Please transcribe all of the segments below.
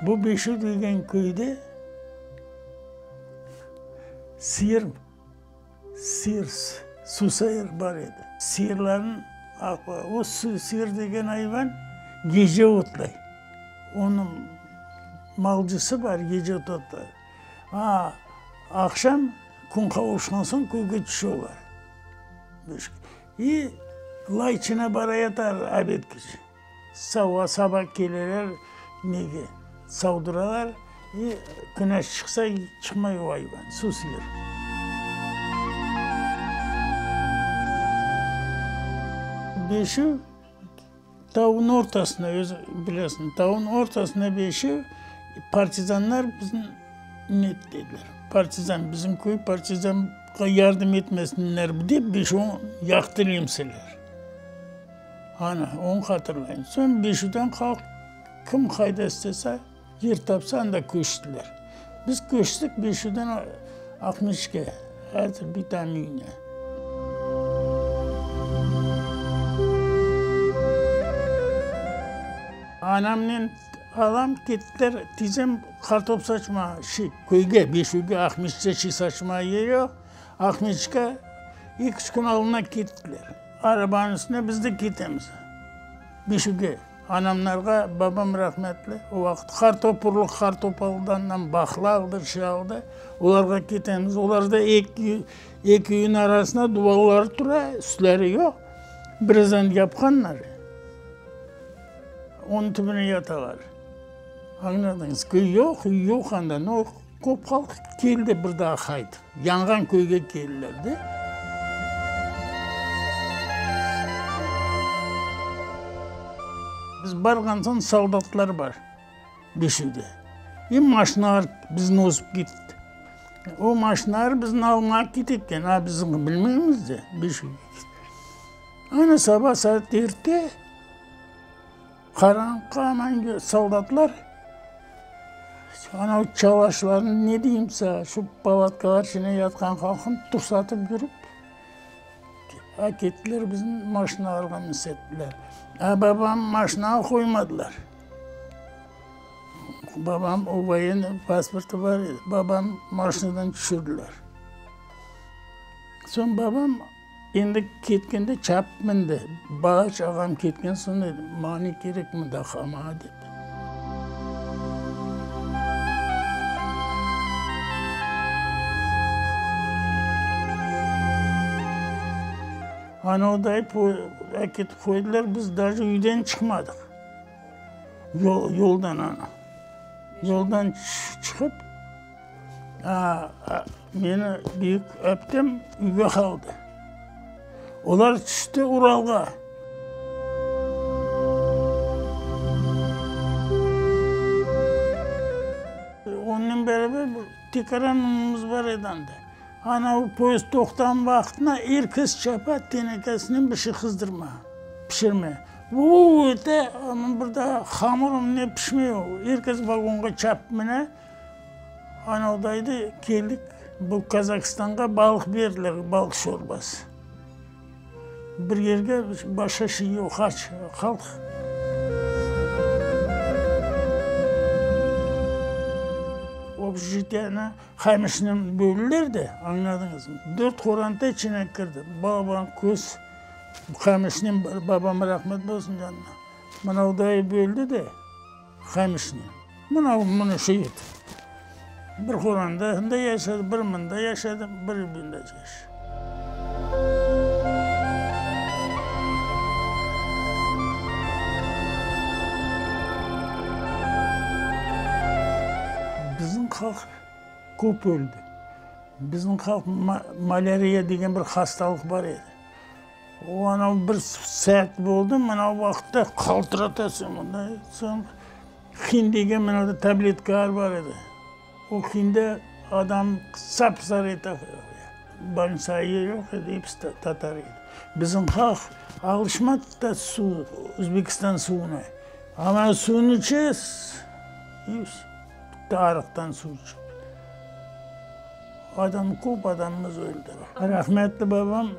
Bu Beşüv degen köyde sıyır, sıyır, susayır bar edi. Sıyırlarnıñ o sıyır degen ayvan gece otlay. Onıñ malcısı bar, gece otlata. A, aqşam kün qavuşqan soñ köyge tüşüyorlar. İ lay içine bara yatar obedkeçe. Saba, saba keleler nege, savdıralar, i küneş çıqsa, çıqmay o ayvan, susıyır. Beşiv tavnıñ ortasında, özüñ bilesiñ, tavnıñ ortasında beşiv, partizanlar bizni ne dediler, partizan, bizim köy partizanğa yardım etmesinler dep, beşivni yaqtı nemseler. Ana, onı hatırlayım. Soñ Beşüvden halq kim qayda istese, yer tapsa, anda köçtiler. Biz köçtik Beşüvden Aqmescitke, azır bitam üyüne. Anamnen alam kettiler, tizem qartop saçmağa, şey, köyge, Beşüvge, Aqmescitte şey saçmağa yer yoq, Aqmescitke eki-üç kün aldına kettiler. Arabanıñ üstüne biz de ketemiz. Beşüvge. Anamlarğa babam rahmetli o vaqıt qartop urluq qartop aldı, andan baqla aldı, şey aldı. Olarğa ketemiz. Olarda eki, eki üyniñ arasında duvallar tura, üstleri yoq. Brezent yapqanlar. Onıñ tübüne yatalar. Añladıñız? Köy yoq, üy yoq anda. No, köp halq keldi bir daa qaytıp. Yanğan köyge keldiler de. Biz barğan soñ soldatlar bar Beşüvde. E maşinalar bizni ozıp ketti. O maşinalar bizni almağa kete eken, a biz bilmeymiz de Beşüvge ketti. Ana saba saat dörtte Qaranlıqqa aman soldatlar anav çalaşlarnı, ne deyim saña, şu palatkalar içinde yatqan halqnı tursatıp yürip, akettiler bizni maşinalarğa minsettiler. A babamnı maşinağa qoymadılar. Babam o voyennıy pasportı bar edi, babamnı maşinadan tüşürdiler. Soñ babam Endi ketkende çapıp mindi. Bala-çağam ketken soñ dedi, maña ne kerek mında qalmağa dep. Anavday äketip qoydılar, biz daje üyden çıqmadıq. Yoldan ana. Yoldan çıqıp. Meni büyük aptem üyge qaldı. Olar tüşti Uralğa. Onnen beraber bir tekaran unumız bar edi anda. Ana o poyezd toqtağan vaqtına er kes çapa tenekesinen bir şey qızdırma, pişirme. Vuv ete, amma bir daa hamur ne pişmey o. Er kes vagonğa çapıp mine. Anavdaydı, keldik, bu Kazahistanğa balıq berdiler, balıq şorbası. Bir yerge başqa şey yoq, aç halq. Общежитиeni qamışnen böldiler de, añladıñızmı? Dört qoranta içine kirdi. Babam köz qamışnen, babam rahmet olsun canına, mınavday böldi de. Qamışnı. Mına, mına şu etip. Bir qoranda ında yaşadı, bir mında yaşadı, bir bunda yaşadı. Bizim halq köp öldi. Bizim halq malâriya degen bir hastalıq bar edi. O anav bir sert boldı, mınav vaqıtta qaltıratasıñ mınday. Soñ hin degen mınavda tabletkalar bar edi. O hinde adam sap-sarı ete. Bolnitsa yer yoq edi, episi tatar edi. Bizim halq alışmadı da suv, Özbekistan suvuna. Amma suvnı içesiz, bitti, arıqtan suv içip. Adam, köp adamımız öldi. Rahmetli babam.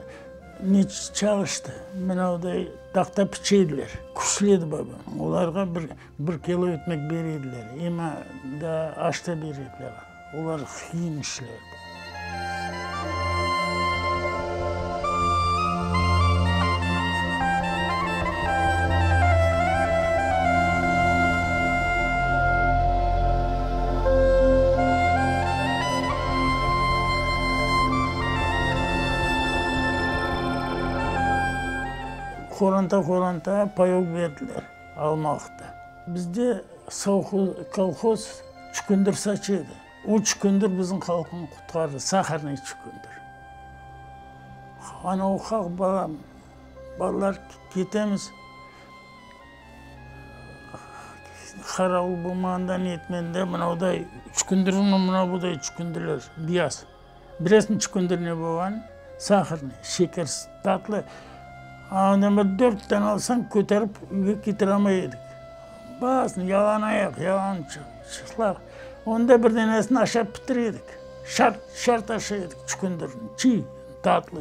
Ne çalıştı, mınavday tahta piçe ediler. Küçlü edi babam. Olarğa bir, bir kilo ötmek bere ediler, ema daa aş da bere ediler. Olar qıyın işler. Qoranta-qoranta payok berdiler Almalıqta. Bizde sovhoz, kolhoz çükündir saça edi. O çükündir bizim halqnı qutqardı, saharnıy çükündir. Ana o halq balam, balalar ketemiz. Qaravul bolmağanda netmende mınauday çükündir, mınauday çükündirler, beyaz. Bilesiñ çükündir ne bolğanın? Saharnıy, şekersiz, tatlı. Andan bir dört dane alsañ, köterip üyge ketiralmay edik. Basın, yalan ayaq, yalan çıplaq. Onda bir danesini aşap bitire edik. Şart, şart aşay edik çükündirni, çiy, tatlı.